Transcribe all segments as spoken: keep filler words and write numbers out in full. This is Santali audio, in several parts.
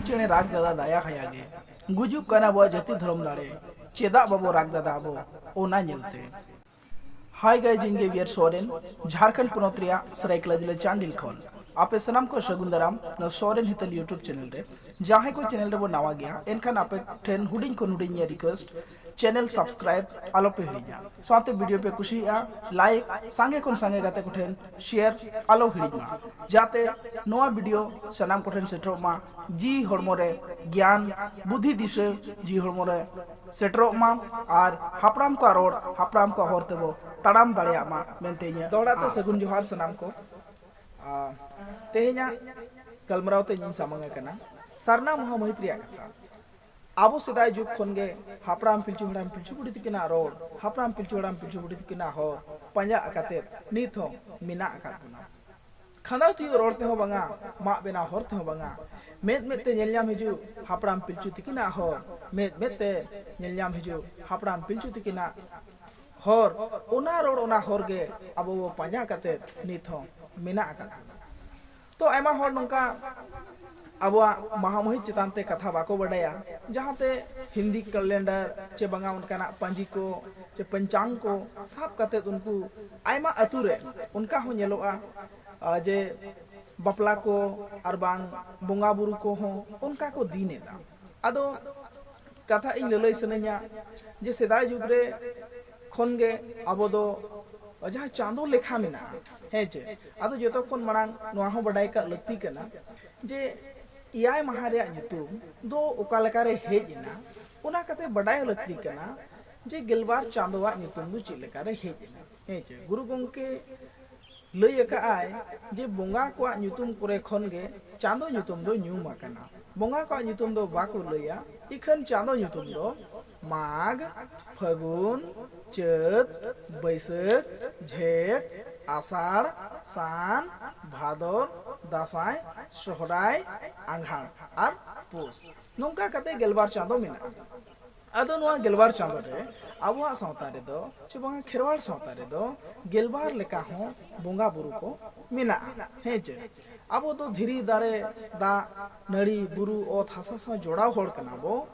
ᱪᱮᱬᱮ ᱨᱟᱜᱽ ᱫᱟᱫᱟ ᱫᱟᱭᱟ ᱦᱟᱭᱟ ᱜᱮ, ᱜᱩᱡᱩᱜ ᱠᱟᱱᱟ ᱟᱵᱚᱣᱟᱜ ᱡᱟᱹᱛᱤ ᱫᱷᱚᱨᱚᱢ ᱫᱟᱲᱮ, ᱪᱮᱫᱟᱜ ᱵᱟᱵᱚ ᱨᱟᱜᱽ ᱫᱟᱫᱟ ᱟᱵᱚ ᱚᱱᱟ ᱧᱮᱞᱛᱮ᱾ Hi guys, ᱤᱧ ᱜᱮ ᱵᱤ ᱟᱨ ᱥᱚᱨᱮᱱ, ᱡᱷᱟᱲᱠᱷᱚᱸᱰ ᱯᱚᱱᱚᱛ ᱨᱮᱭᱟᱜ ᱥᱟᱹᱨᱟᱹᱭᱠᱮᱞᱟ ᱡᱤᱞᱟᱹ ᱪᱟᱱᱰᱤᱞ ᱠᱷᱚᱱ᱾ ᱟᱯᱮ ᱥᱟᱱᱟᱢ ᱠᱚ ᱥᱟᱹᱜᱩᱱ ᱫᱟᱨᱟᱢ ᱱᱚᱣᱟ ᱥᱚᱨᱮᱱ ᱦᱤᱛᱟᱹᱞ YouTube ᱪᱮᱱᱮᱞ ᱨᱮ᱾ ᱡᱟᱦᱟᱸᱭ ᱠᱚ ᱪᱮᱱᱮᱞ ᱨᱮᱵᱚ ᱱᱟᱣᱟ ᱜᱮᱭᱟ, ᱮᱱᱠᱷᱟᱱ ᱟᱯᱮ ᱴᱷᱮᱱ ᱦᱩᱰᱤᱧ ᱠᱷᱚᱱ ᱦᱩᱰᱤᱧ ᱤᱧᱟᱹᱜ ᱨᱤᱠᱩᱭᱮᱥᱴ, ᱪᱮᱱᱮᱞ ᱥᱟᱵᱥᱠᱨᱟᱭᱤᱵ ᱟᱞᱚ ᱯᱮ ᱦᱤᱲᱤᱧᱟ, ᱥᱟᱶᱛᱮ ᱵᱷᱤᱰᱤᱭᱳ ᱯᱮ ᱠᱩᱥᱤᱭᱟᱜᱼᱟ, ᱞᱟᱭᱤᱠ, ᱥᱟᱸᱜᱮ ᱠᱷᱚᱱ ᱥᱟᱸᱜᱮ ᱜᱟᱛᱮ ᱠᱚᱴᱷᱮᱱ ᱥᱮᱭᱟᱨ ᱟᱞᱚ ᱦᱤᱲᱤᱧ ᱢᱟ, ᱡᱟᱛᱮ ᱱᱚᱣᱟ ᱵᱷᱤᱰᱤᱭᱳ ᱥᱟᱱᱟᱢ ᱠᱚᱴᱷᱮᱱ ᱥᱮᱴᱮᱨᱚᱜ ᱢᱟ, ᱡᱤᱣᱤ ᱦᱚᱲᱢᱚ ᱨᱮ ᱜᱮᱭᱟᱱ, ᱵᱩᱫᱷᱤ, ᱫᱤᱥᱟᱹ ᱡᱤᱣᱤ ᱦᱚᱲᱢᱚ ᱨᱮ ᱥᱮᱴᱮᱨᱚᱜ ᱢᱟ ᱟᱨ ᱦᱟᱯᱲᱟᱢ ᱠᱚᱣᱟᱜ ᱨᱚᱲ ᱦᱟᱯᱲᱟᱢ ᱠᱚᱣᱟᱜ ᱦᱚᱨ ᱛᱮᱵᱚ ᱛᱟᱲᱟᱢ ᱫᱟᱲᱮᱭᱟᱜ ᱢᱟ ᱢᱮᱱᱛᱮ ᱤᱧᱟᱹᱜ ᱫᱚᱦᱲᱟ ᱛᱮ ᱟᱸᱥ᱾ ᱥᱟᱹᱜᱩᱱ ᱡᱚᱦᱟᱨ ᱥᱟᱱᱟᱢ ᱠᱚ᱾ ᱟᱨ ᱛᱮᱦᱮᱧᱟᱜ ᱜᱟᱞᱢᱟᱨᱟᱣ ᱛᱮ ᱤᱧᱤᱧ ᱥᱟᱢᱟᱝ ᱟᱠᱟᱱᱟ ᱥᱟᱨᱱᱟ ᱢᱟᱦᱟ ᱢᱟᱹᱦᱤᱛ ᱨᱮᱭᱟᱜ ᱠᱟᱛᱷᱟ᱾ ᱟᱵᱚ ᱥᱮᱫᱟᱭ ᱡᱩᱜᱽ ᱠᱷᱚᱱ ᱜᱮ ᱦᱟᱯᱲᱟᱢ ᱯᱤᱞᱪᱩ ᱦᱟᱲᱟᱢ ᱯᱤᱞᱪᱩ ᱵᱩᱰᱷᱤ ᱛᱤᱠᱤᱱᱟᱜ ᱨᱚᱲ, ᱦᱟᱯᱲᱟᱢ ᱯᱤᱞᱪᱩ ᱦᱟᱲᱟᱢ ᱯᱤᱞᱪᱩ ᱵᱩᱰᱷᱤ ᱛᱤᱠᱤᱱᱟᱜ ᱦᱚᱨ ᱯᱟᱸᱡᱟ ᱟᱠᱟᱛᱮᱫ ᱱᱤᱛ ᱦᱚᱸ ᱢᱮᱱᱟᱜ ᱟᱠᱟᱫ ᱵᱚᱱᱟ᱾ ᱠᱷᱟᱸᱫᱟᱣ ᱛᱤᱭᱳᱜ ᱨᱚᱲ ᱛᱮᱦᱚᱸ ᱵᱟᱝᱟ, ᱢᱟᱜ ᱵᱮᱱᱟᱣ ᱦᱚᱨ ᱛᱮᱦᱚᱸ ᱵᱟᱝᱟ, ᱢᱮᱫ ᱢᱮᱫ ᱛᱮ ᱧᱮᱞ ᱧᱟᱢ ᱦᱤᱡᱩᱜ ᱦᱟᱯᱲᱟᱢ ᱯᱤᱞᱪᱩ ᱛᱤᱠᱤᱱᱟᱜ ᱦᱚᱨ, ᱢᱮᱫ ᱢᱮᱫ ᱛᱮ ᱧᱮᱞ ᱧᱟᱢ ᱦᱤᱡᱩᱜ ᱦᱟᱯᱲᱟᱢ ᱯᱤᱞᱪᱩ ᱛᱤᱠᱤᱱᱟᱜ ᱦᱚᱨ, ᱚᱱᱟ ᱨᱚᱲ ᱚᱱᱟ ᱦᱚᱨ ᱜᱮ ᱟᱵᱚ ᱵᱚ ᱯᱟᱸᱡᱟ ᱠᱟᱛᱮᱫ ᱱᱤᱛ ᱦᱚᱸ ᱢᱮᱱᱟᱜ ᱟᱠᱟᱫ ᱵᱚᱱᱟ᱾ ᱛᱚ ᱟᱭᱢᱟ ᱦᱚᱲ ᱱᱚᱝᱠᱟ ᱟᱵᱚᱣᱟᱜ ᱢᱟᱦᱟ ᱢᱟᱹᱦᱤᱛ ᱪᱮᱛᱟᱱ ᱛᱮ ᱠᱟᱛᱷᱟ ᱵᱟᱠᱚ ᱵᱟᱰᱟᱭᱟ, ᱡᱟᱦᱟᱸᱛᱮ ᱦᱤᱱᱫᱤ ᱠᱮᱞᱮᱱᱰᱟᱨ ᱪᱮ ᱵᱟᱝᱟ ᱚᱱᱠᱟᱱᱟᱜ ᱯᱟᱹᱧᱡᱤ ᱠᱚ ᱪᱮ ᱯᱚᱧᱪᱟᱝ ᱠᱚ ᱥᱟᱵ ᱠᱟᱛᱮᱫ ᱩᱱᱠᱩ ᱟᱭᱢᱟ ᱟᱹᱛᱩ ᱨᱮ ᱚᱱᱠᱟ ᱦᱚᱸ ᱧᱮᱞᱚᱜᱼᱟ, ᱟᱨ ᱡᱮ ᱵᱟᱯᱞᱟ ᱠᱚ ᱟᱨ ᱵᱟᱝ ᱵᱚᱸᱜᱟ ᱵᱩᱨᱩ ᱠᱚᱦᱚᱸ ᱚᱱᱠᱟ ᱠᱚ ᱫᱤᱱ ᱮᱫᱟ᱾ ᱟᱫᱚ ᱠᱟᱛᱷᱟ ᱤᱧ ᱞᱟᱹᱞᱟᱹᱭ ᱥᱟᱱᱟᱧᱟ ᱡᱮ ᱥᱮᱫᱟᱭ ᱡᱩᱜᱽ ᱨᱮ ᱠᱷᱚᱱ ᱜᱮ ᱟᱵᱚ ᱫᱚ ᱡᱟᱦᱟᱸ ᱪᱟᱸᱫᱚ ᱞᱮᱠᱷᱟ ᱢᱮᱱᱟᱜᱼᱟ, ᱦᱮᱸ ᱪᱮ? ᱟᱫᱚ ᱡᱚᱛᱚ ᱠᱷᱚᱱ ᱢᱟᱲᱟᱝ ᱱᱚᱣᱟ ᱦᱚᱸ ᱵᱟᱰᱟᱭ ᱠᱟᱜ ᱞᱟᱹᱠᱛᱤ ᱠᱟᱱᱟ ᱡᱮ ᱮᱭᱟᱭ ᱢᱟᱦᱟ ᱨᱮᱭᱟᱜ ᱧᱩᱛᱩᱢ ᱫᱚ ᱚᱠᱟ ᱞᱮᱠᱟ ᱨᱮ ᱦᱮᱡ ᱮᱱᱟ, ᱚᱱᱟ ᱠᱟᱛᱮ ᱵᱟᱰᱟᱭ ᱞᱟᱹᱠᱛᱤ ᱠᱟᱱᱟ ᱡᱮ ᱜᱮᱞᱵᱟᱨ ᱪᱟᱸᱫᱚᱣᱟᱜ ᱧᱩᱛᱩᱢ ᱫᱚ ᱪᱮᱫ ᱞᱮᱠᱟ ᱨᱮ ᱦᱮᱡ ᱮᱱᱟ, ᱦᱮᱸ ᱪᱮ? ᱜᱩᱨᱩ ᱜᱚᱢᱠᱮ ᱞᱟᱹᱭ ᱟᱠᱟᱫᱼᱟᱭ ᱡᱮ ᱵᱚᱸᱜᱟ ᱠᱚᱣᱟᱜ ᱧᱩᱛᱩᱢ ᱠᱚᱨᱮ ᱠᱷᱚᱱ ᱜᱮ ᱪᱟᱸᱫᱚ ᱧᱩᱛᱩᱢ ᱫᱚ ᱧᱩᱢ ᱟᱠᱟᱱᱟ᱾ ᱵᱚᱸᱜᱟ ᱠᱚᱣᱟᱜ ᱧᱩᱛᱩᱢ ᱫᱚ ᱵᱟᱠᱚ ᱞᱟᱹᱭᱟ, ᱤᱠᱷᱟᱹᱱ ᱪᱟᱸᱫᱚ ᱧᱩᱛᱩᱢ ᱫᱚ ᱢᱟᱜᱽ, ᱯᱷᱟᱹᱜᱩᱱ, ᱪᱟᱹᱛ, ᱵᱟᱹᱭᱥᱟᱹᱠᱷ, ᱡᱷᱮᱸᱴ, ᱟᱥᱟᱲ, ᱥᱟᱱ, ᱵᱷᱟᱫᱚᱨ, ᱫᱟᱸᱥᱟᱭ, ᱥᱚᱦᱨᱟᱭ, ᱟᱸᱜᱷᱟᱲ ᱟᱨ ᱯᱩᱥ, ᱱᱚᱝᱠᱟ ᱠᱟᱛᱮ ᱜᱮᱞᱵᱟᱨ ᱪᱟᱸᱫᱚ ᱢᱮᱱᱟᱜᱼᱟ᱾ ᱟᱫᱚ ᱱᱚᱣᱟ ᱜᱮᱞᱵᱟᱨ ᱪᱟᱸᱫᱳ ᱨᱮ ᱟᱵᱚᱣᱟᱜ ᱥᱟᱶᱛᱟ ᱨᱮᱫᱚ, ᱪᱮ ᱵᱟᱝᱟ ᱠᱷᱮᱨᱣᱟᱲ ᱥᱟᱶᱛᱟ ᱨᱮᱫᱚ ᱜᱮᱞᱵᱟᱨ ᱞᱮᱠᱟ ᱦᱚᱸ ᱵᱚᱸᱜᱟ ᱵᱩᱨᱩ ᱠᱚ ᱢᱮᱱᱟᱜᱼᱟ᱾ ᱦᱮᱸ ᱪᱮ? ᱟᱵᱚ ᱫᱚ ᱫᱷᱤᱨᱤ, ᱫᱟᱨᱮ, ᱫᱟᱜ, ᱱᱟᱹᱲᱤ, ᱵᱩᱨᱩ, ᱚᱛ, ᱦᱟᱥᱟ ᱥᱟᱶ ᱡᱚᱲᱟᱣ ᱦᱚᱲ ᱠᱟᱱᱟ ᱵᱚ᱾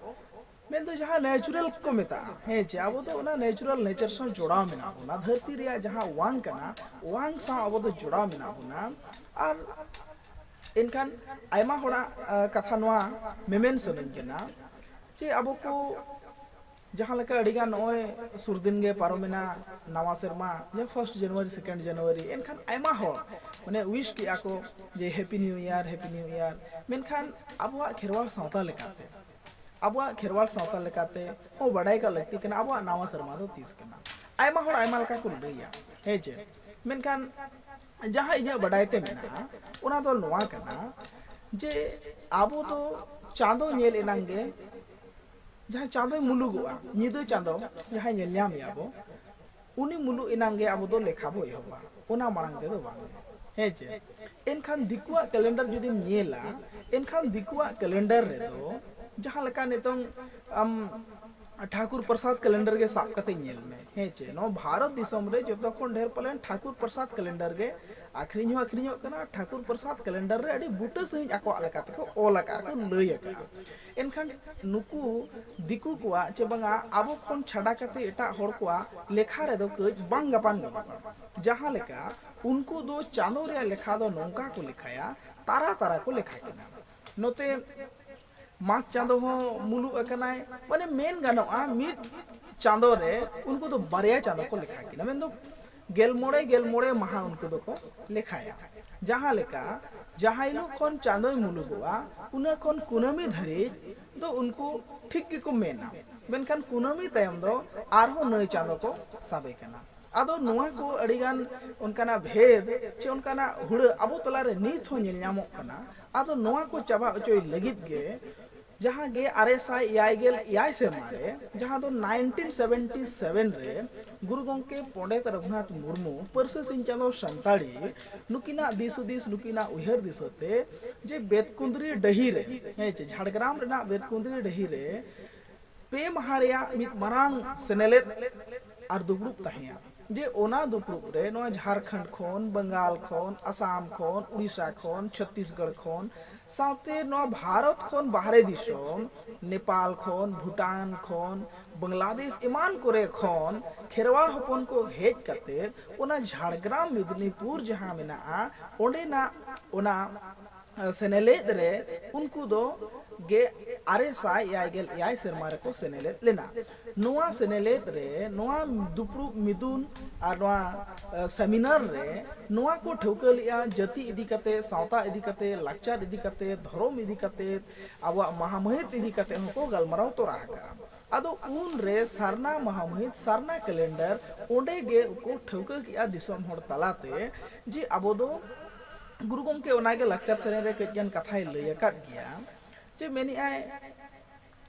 ᱢᱮᱱᱫᱚ ᱡᱟᱦᱟᱸ natural ᱠᱚ ᱢᱮᱛᱟᱜᱼᱟ, ᱦᱮᱸ ᱪᱮ, ᱟᱵᱚ ᱫᱚ ᱚᱱᱟ natural nature ᱥᱟᱶ ᱡᱚᱲᱟᱣ ᱢᱮᱱᱟᱜ ᱵᱚᱱᱟ᱾ ᱫᱷᱟᱹᱨᱛᱤ ᱨᱮᱭᱟᱜ ᱡᱟᱦᱟᱸ ᱣᱟᱝ ᱠᱟᱱᱟ, ᱣᱟᱝ ᱥᱟᱶ ᱟᱵᱚ ᱫᱚ ᱡᱚᱲᱟᱣ ᱢᱮᱱᱟᱜ ᱵᱚᱱᱟ᱾ ᱟᱨ ᱮᱱᱠᱷᱟᱱ ᱟᱭᱢᱟ ᱦᱚᱲᱟᱜ, ᱟ, ᱠᱟᱛᱷᱟ ᱱᱚᱣᱟ ᱢᱮᱢᱮᱱ ᱥᱟᱱᱟᱧ ᱠᱟᱱᱟ ᱡᱮ ᱟᱵᱚ ᱠᱚ ᱡᱟᱦᱟᱸ ᱞᱮᱠᱟ ᱟᱹᱰᱤᱜᱟᱱ ᱱᱚᱜᱼᱚᱭ ᱥᱩᱨ ᱫᱤᱱ ᱜᱮ ᱯᱟᱨᱚᱢᱮᱱᱟ ᱱᱟᱣᱟ ᱥᱮᱨᱢᱟ, ᱡᱟᱦᱟᱸ first January, second January, ᱮᱱᱠᱷᱟᱱ ᱟᱭᱢᱟ ᱦᱚᱲ ᱢᱟᱱᱮ wish ᱠᱮᱜᱼᱟ ᱠᱚ ᱡᱮ Happy New Year, Happy New Year᱾ ᱢᱮᱱᱠᱷᱟᱱ ᱟᱵᱚᱣᱟᱜ ᱠᱷᱮᱨᱣᱟᱲ ᱥᱟᱶᱛᱟ ᱞᱮᱠᱟᱛᱮ, ᱟᱵᱚᱣᱟᱜ ᱠᱷᱮᱨᱣᱟᱲ ᱥᱟᱶᱛᱟ ᱞᱮᱠᱟᱛᱮ ᱦᱚᱸ ᱵᱟᱰᱟᱭ ᱠᱟᱜ ᱞᱟᱹᱠᱛᱤ ᱠᱟᱱᱟ ᱟᱵᱚᱣᱟᱜ ᱱᱟᱣᱟ ᱥᱮᱨᱢᱟ ᱫᱚ ᱛᱤᱥ ᱠᱟᱱᱟ᱾ ᱟᱭᱢᱟ ᱦᱚᱲ ᱟᱭᱢᱟ ᱞᱮᱠᱟ ᱠᱚ ᱞᱟᱹᱭᱟ, ᱦᱮᱸ ᱪᱮ? ᱢᱮᱱᱠᱷᱟᱱ ᱡᱟᱦᱟᱸ ᱤᱧᱟᱹᱜ ᱵᱟᱰᱟᱭ ᱛᱮ ᱢᱮᱱᱟᱜᱼᱟ, ᱚᱱᱟ ᱫᱚ ᱱᱚᱣᱟ ᱠᱟᱱᱟ ᱡᱮ ᱟᱵᱚ ᱫᱚ ᱪᱟᱸᱫᱚ ᱧᱮᱞ ᱮᱱᱟᱝ ᱜᱮ, ᱡᱟᱦᱟᱸ ᱪᱟᱸᱫᱚᱭ ᱢᱩᱞᱩᱜᱚᱜᱼᱟ, ᱧᱤᱫᱟᱹ ᱪᱟᱸᱫᱚ ᱡᱟᱦᱟᱸᱭ ᱧᱮᱞ ᱧᱟᱢᱮᱭᱟ ᱵᱚ, ᱩᱱᱤ ᱢᱩᱞᱩᱜ ᱮᱱᱟᱝ ᱜᱮ ᱟᱵᱚ ᱫᱚ ᱞᱮᱠᱷᱟ ᱵᱚ ᱮᱦᱚᱵᱟ, ᱚᱱᱟ ᱢᱟᱲᱟᱝ ᱛᱮᱫᱚ ᱵᱟᱝ᱾ ᱦᱮᱸ ᱪᱮ? ᱮᱱᱠᱷᱟᱱ ᱫᱤᱠᱩᱣᱟᱜ calendar ᱡᱩᱫᱤᱢ ᱧᱮᱞᱟ, ᱮᱱᱠᱷᱟᱱ ᱫᱤᱠᱩᱣᱟᱜ calendar ᱨᱮᱫᱚ ᱡᱟᱦᱟᱸ ᱞᱮᱠᱟ ᱱᱤᱛᱚᱝ ᱟᱢ ᱴᱷᱟᱠᱩᱨ ᱯᱨᱚᱥᱟᱫᱽ calendar ᱜᱮ ᱥᱟᱵ ᱠᱟᱛᱮ ᱧᱮᱞ ᱢᱮ, ᱦᱮᱸ ᱪᱮ? ᱱᱚᱣᱟ ᱵᱷᱟᱨᱚᱛ ᱫᱤᱥᱚᱢ ᱨᱮ ᱡᱚᱛᱚ ᱠᱷᱚᱱ ᱰᱷᱮᱨ ᱯᱟᱞᱮᱱ ᱴᱷᱟᱠᱩᱨ ᱯᱨᱚᱥᱟᱫᱽ calendar ᱜᱮ ᱟᱠᱷᱨᱤᱧ ᱦᱚᱸ ᱟᱠᱷᱨᱤᱧᱚᱜ ᱠᱟᱱᱟ᱾ ᱴᱷᱟᱠᱩᱨ ᱯᱨᱚᱥᱟᱫᱽ calendar ᱨᱮ ᱟᱹᱰᱤ ᱵᱩᱴᱟᱹ ᱥᱟᱺᱦᱤᱡ ᱟᱠᱚᱣᱟᱜ ᱞᱮᱠᱟ ᱛᱮᱠᱚ ᱚᱞ ᱟᱠᱟᱫᱼᱟ, ᱠᱚ ᱞᱟᱹᱭ ᱟᱠᱟᱫᱼᱟ᱾ ᱮᱱᱠᱷᱟᱱ ᱱᱩᱠᱩ ᱫᱤᱠᱩ ᱠᱚᱣᱟᱜ ᱪᱮ ᱵᱟᱝᱟ ᱟᱵᱚ ᱠᱷᱚᱱ ᱪᱷᱟᱰᱟ ᱠᱟᱛᱮ ᱮᱴᱟᱜ ᱦᱚᱲ ᱠᱚᱣᱟᱜ ᱞᱮᱠᱷᱟ ᱨᱮᱫᱚ ᱠᱟᱹᱡ ᱵᱟᱝ ᱜᱟᱯᱟᱱ ᱜᱟᱯᱟᱱ᱾ ᱡᱟᱦᱟᱸ ᱞᱮᱠᱟ ᱩᱱᱠᱩ ᱫᱚ ᱪᱟᱸᱫᱚ ᱨᱮᱭᱟᱜ ᱞᱮᱠᱷᱟ ᱫᱚ ᱱᱚᱝᱠᱟ ᱠᱚ ᱞᱮᱠᱷᱟᱭᱟ, ᱛᱟᱨᱟ ᱛᱟᱨᱟ ᱠᱚ ᱞᱮᱠᱷᱟ ᱠᱤᱱᱟ᱾ ᱱᱚᱛᱮ ᱢᱟᱜᱽ ᱪᱟᱸᱫᱚ ᱦᱚᱸ ᱢᱩᱞᱩᱜ ᱟᱠᱟᱱᱟᱭ, ᱢᱟᱱᱮ ᱢᱮᱱ ᱜᱟᱱᱚᱜᱼᱟ ᱢᱤᱫ ᱪᱟᱸᱫᱚ ᱨᱮ ᱩᱱᱠᱩ ᱫᱚ ᱵᱟᱨᱭᱟ ᱪᱟᱸᱫᱚ ᱠᱚ ᱞᱮᱠᱷᱟ ᱠᱤᱱᱟ, ᱢᱮᱱᱫᱚ ᱜᱮᱞ ᱢᱚᱬᱮ, ᱜᱮᱞ ᱢᱚᱬᱮ ᱢᱟᱦᱟ ᱩᱱᱠᱩ ᱫᱚᱠᱚ ᱞᱮᱠᱷᱟᱭᱟ᱾ ᱡᱟᱦᱟᱸ ᱞᱮᱠᱟ ᱡᱟᱦᱟᱸ ᱦᱤᱞᱳᱜ ᱠᱷᱚᱱ ᱪᱟᱸᱫᱚᱭ ᱢᱩᱞᱩᱜᱚᱜᱼᱟ, ᱩᱱᱟᱹ ᱠᱷᱚᱱ ᱠᱩᱱᱟᱹᱢᱤ ᱫᱷᱟᱹᱨᱤᱡ ᱫᱚ ᱩᱱᱠᱩ ᱴᱷᱤᱠ ᱜᱮᱠᱚ ᱢᱮᱱᱟ, ᱢᱮᱱᱠᱷᱟᱱ ᱠᱩᱱᱟᱹᱢᱤ ᱛᱟᱭᱚᱢ ᱫᱚ ᱟᱨᱦᱚᱸ ᱱᱟᱹᱭ ᱪᱟᱸᱫᱚ ᱠᱚ ᱥᱟᱵᱮ ᱠᱟᱱᱟ᱾ ᱟᱫᱚ ᱱᱚᱣᱟ ᱠᱚ ᱟᱹᱰᱤᱜᱟᱱ ᱚᱱᱠᱟᱱᱟᱜ ᱵᱷᱮᱫ ᱪᱮ ᱚᱱᱠᱟᱱᱟᱜ ᱦᱩᱲᱟᱹ ᱟᱵᱚ ᱛᱟᱞᱟᱨᱮ ᱱᱤᱛ ᱦᱚᱸ ᱧᱮᱞ ᱧᱟᱢᱚᱜ ᱠᱟᱱᱟ᱾ ᱟᱫᱚ ᱱᱚᱣᱟ ᱠᱚ ᱪᱟᱵᱟ ᱚᱪᱚᱭ ᱞᱟᱹᱜᱤᱫ ᱜᱮ ᱡᱟᱦᱟᱸ ᱜᱮ ᱟᱨᱮ ᱥᱟᱭ ᱮᱭᱟᱭ ᱜᱮᱞ ᱮᱭᱟᱭ ᱥᱮᱨᱢᱟ ᱨᱮ, ᱡᱟᱦᱟᱸ ᱫᱚ nineteen seventy seven ᱨᱮ ᱜᱩᱨᱩ ᱜᱚᱢᱠᱮ ᱯᱚᱸᱰᱮᱛ ᱨᱚᱜᱷᱩᱱᱟᱛᱷ ᱢᱩᱨᱢᱩ, ᱯᱟᱹᱨᱥᱤ ᱥᱤᱧ ᱪᱟᱸᱫᱚ ᱥᱟᱱᱛᱟᱲᱤ, ᱱᱩᱠᱤᱱᱟᱜ ᱫᱤᱥ ᱦᱩᱫᱤᱥ, ᱱᱩᱠᱤᱱᱟᱜ ᱩᱭᱦᱟᱹᱨ ᱫᱤᱥᱟᱹ ᱛᱮ ᱡᱮ ᱵᱮᱛᱠᱩᱸᱫᱽᱨᱤ ᱰᱟᱹᱦᱤ ᱨᱮ, ᱦᱮᱸ ᱪᱮ, ᱡᱷᱟᱲᱜᱨᱟᱢ ᱨᱮᱱᱟᱜ ᱵᱮᱛᱠᱩᱸᱫᱽᱨᱤ ᱰᱟᱹᱦᱤ ᱨᱮ ᱯᱮ ᱢᱟᱦᱟ ᱨᱮᱭᱟᱜ ᱢᱤᱫ ᱢᱟᱨᱟᱝ ᱥᱮᱱᱮᱞᱮᱫ ᱟᱨ ᱫᱩᱯᱲᱩᱵ ᱛᱟᱦᱮᱸᱭᱟ, ᱡᱮ ᱚᱱᱟ ᱫᱩᱯᱲᱩᱵ ᱨᱮ ᱱᱚᱣᱟ ᱡᱷᱟᱲᱠᱷᱚᱸᱰ ᱠᱷᱚᱱ, ᱵᱟᱝᱜᱟᱞ ᱠᱷᱚᱱ, ᱟᱥᱟᱢ ᱠᱷᱚᱱ, ᱩᱲᱤᱥᱥᱟ ᱠᱷᱚᱱ, ᱪᱷᱚᱛᱛᱤᱥᱜᱚᱲ ᱠᱷᱚᱱ, ᱥᱟᱶᱛᱮ ᱱᱚᱣᱟ ᱵᱷᱟᱨᱚᱛ ᱠᱷᱚᱱ ᱵᱟᱦᱨᱮ ᱫᱤᱥᱚᱢ, ᱱᱮᱯᱟᱞ ᱠᱷᱚᱱ, ᱵᱷᱩᱴᱟᱱ ᱠᱷᱚᱱ, ᱵᱟᱝᱞᱟᱫᱮᱥ ᱮᱢᱟᱱ ᱠᱚᱨᱮ ᱠᱷᱚᱱ ᱠᱷᱮᱨᱣᱟᱲ ᱦᱚᱯᱚᱱ ᱠᱚ ᱦᱮᱡ ᱠᱟᱛᱮ ᱚᱱᱟ ᱡᱷᱟᱲᱜᱨᱟᱢ ᱢᱮᱫᱽᱱᱤᱯᱩᱨ ᱡᱟᱦᱟᱸ ᱢᱮᱱᱟᱜᱼᱟ, ᱚᱸᱰᱮᱱᱟᱜ ᱚᱱᱟ ᱥᱮᱱᱮᱞᱮᱫ ᱨᱮ ᱩᱱᱠᱩ ᱫᱚ ᱜᱮ ᱟᱨᱮ ᱥᱟᱭ ᱮᱭᱟᱭ ᱜᱮᱞ ᱮᱭᱟᱭ ᱥᱮᱨᱢᱟ ᱨᱮᱠᱚ ᱥᱮᱱᱮᱞᱮᱫ ᱞᱮᱱᱟ᱾ ᱱᱚᱣᱟ ᱥᱮᱱᱮᱞᱮᱫ ᱨᱮ, ᱱᱚᱣᱟ ᱫᱩᱯᱲᱩᱵ ᱢᱤᱫᱩᱱ ᱟᱨ ᱱᱚᱣᱟ, ᱮ, ᱥᱮᱢᱤᱱᱟᱨ ᱨᱮ ᱱᱚᱣᱟ ᱠᱚ ᱴᱷᱟᱹᱣᱠᱟᱹ ᱞᱮᱫᱼᱟ, ᱡᱟᱹᱛᱤ ᱤᱫᱤ ᱠᱟᱛᱮ, ᱥᱟᱶᱛᱟ ᱤᱫᱤ ᱠᱟᱛᱮ, ᱞᱟᱠᱪᱟᱨ ᱤᱫᱤ ᱠᱟᱛᱮ, ᱫᱷᱚᱨᱚᱢ ᱤᱫᱤ ᱠᱟᱛᱮ, ᱟᱵᱚᱣᱟᱜ ᱢᱟᱦᱟ ᱢᱟᱹᱦᱤᱛ ᱤᱫᱤ ᱠᱟᱛᱮ ᱦᱚᱸᱠᱚ ᱜᱟᱞᱢᱟᱨᱟᱣ ᱛᱚᱨᱟ ᱟᱠᱟᱫᱼᱟ᱾ ᱟᱫᱚ ᱩᱱ ᱨᱮ ᱥᱟᱨᱱᱟ ᱢᱟᱦᱟ ᱢᱟᱹᱦᱤᱛ, ᱥᱟᱨᱱᱟ ᱠᱮᱞᱮᱱᱰᱟᱨ, ᱚᱸᱰᱮ ᱜᱮ ᱩᱱᱠᱩ ᱴᱷᱟᱹᱣᱠᱟᱹ ᱠᱮᱜᱼᱟ ᱫᱤᱥᱚᱢ ᱦᱚᱲ ᱛᱟᱞᱟᱛᱮ, ᱡᱮ ᱟᱵᱚ ᱫᱚ, ᱜᱩᱨᱩ ᱜᱚᱢᱠᱮ ᱚᱱᱟᱜᱮ ᱞᱟᱠᱪᱟᱨ ᱥᱮᱨᱮᱧ ᱨᱮ ᱠᱟᱹᱡ ᱜᱟᱱ ᱠᱟᱛᱷᱟᱭ ᱞᱟᱹᱭ ᱟᱠᱟᱫ ᱜᱮᱭᱟ, ᱡᱮ ᱢᱮᱱᱮᱜᱼᱟᱭ,